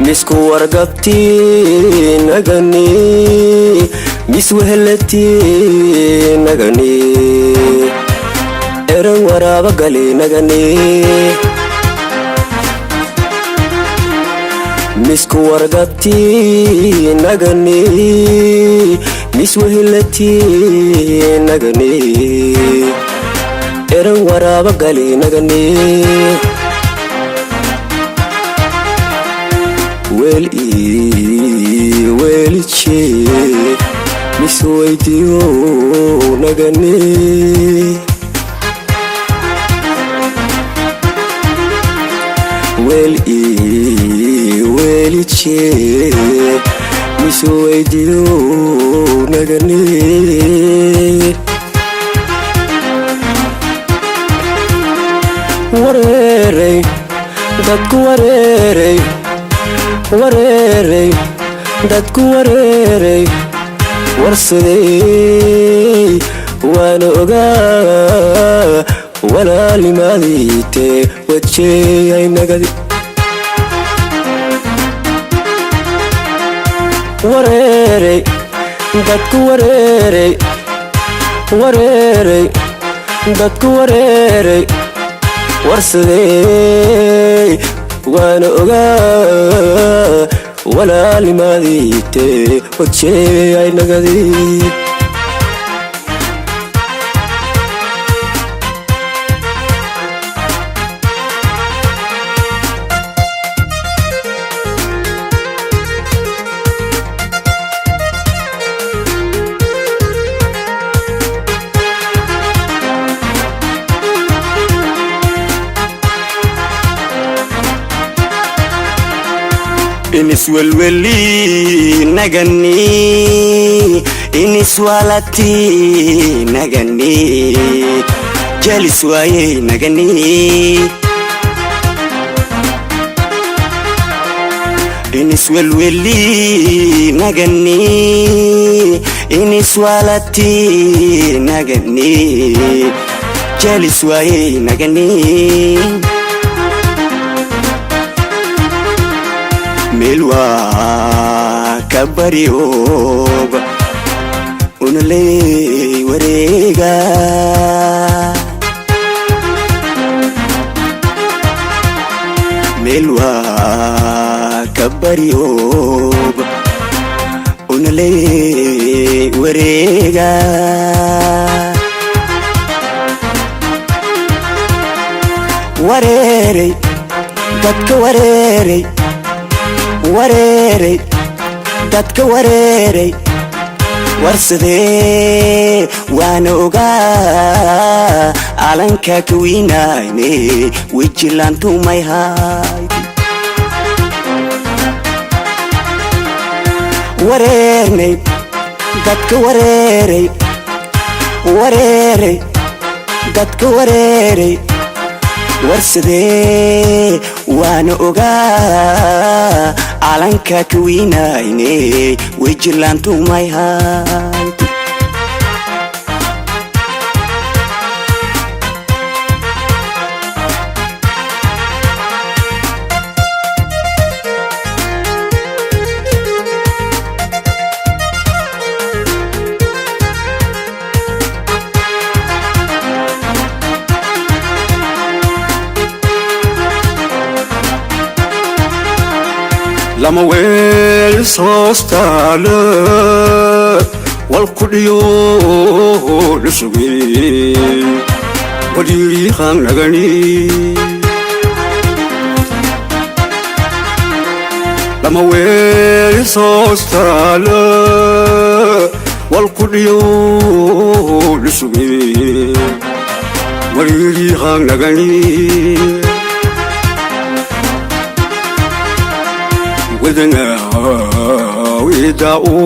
Misku wargabti nagani, miswehelati nagani, eran waraaba gali nagani. Misku wargabti nagani, miswehelati nagani, eran waraaba gali nagani. Weel ii weelije misweydiyo nagani. Weel ii weelije misweydiyo nagani. Wareeray dadku, wareeray, wareeray dadku, wareeray warsaday, waana ogaa walaalnimaadiite wajeeyay nagadi. Wareeray dadku, wareeray, wareeray dadku, wareeray warsaday, waana ogaa walaalnimaadiite wajeeyay nagadi. Iniswelweli nagani, iniswalati nagani, jeliswaye nagani. Iniswelweli nagani, iniswalati nagani, jeliswaye nagani. Meel waa ka baryooba unaley wareega, meel waa ka baryooba unaley wareega. Wareeray dadka, wareeray, wareeray dadka, wareeray warsadee, waana ogaa calanka kawiinayne wejilaantumay hayd. Wareernay dadka, wareeray, wareeray dadka, wareeray warsadee, waana ogaa calanka kawiinayne wejilaantumay hayd. Lama weel soostaale walkudhiyo lisuge wadiriiqan nagani. Lama weel soostaale walkudhiyo lisuge wadiriiqan nagani. Wadana wida'u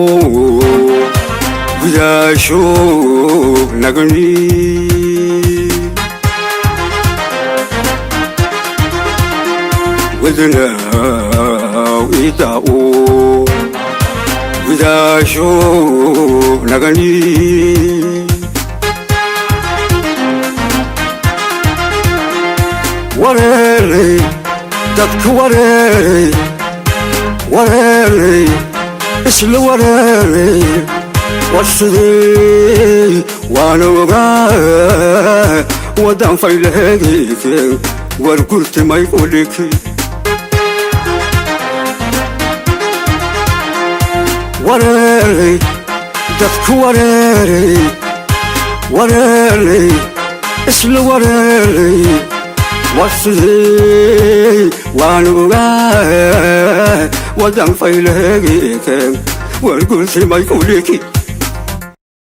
gudaasho nagani. Wadana wida'u gudaasho nagani. Wareeray dadka, wareeray, Wareernay, isla wareernay, war sidee? Waana ogaa wadan faylaheegayte, war gurti may qudhiki. Wareernay, dadku wareeray, wareernay, isla wareernay, war sidee? Waana ogaa wadan faylaheegayte, war gurti may qudhiki.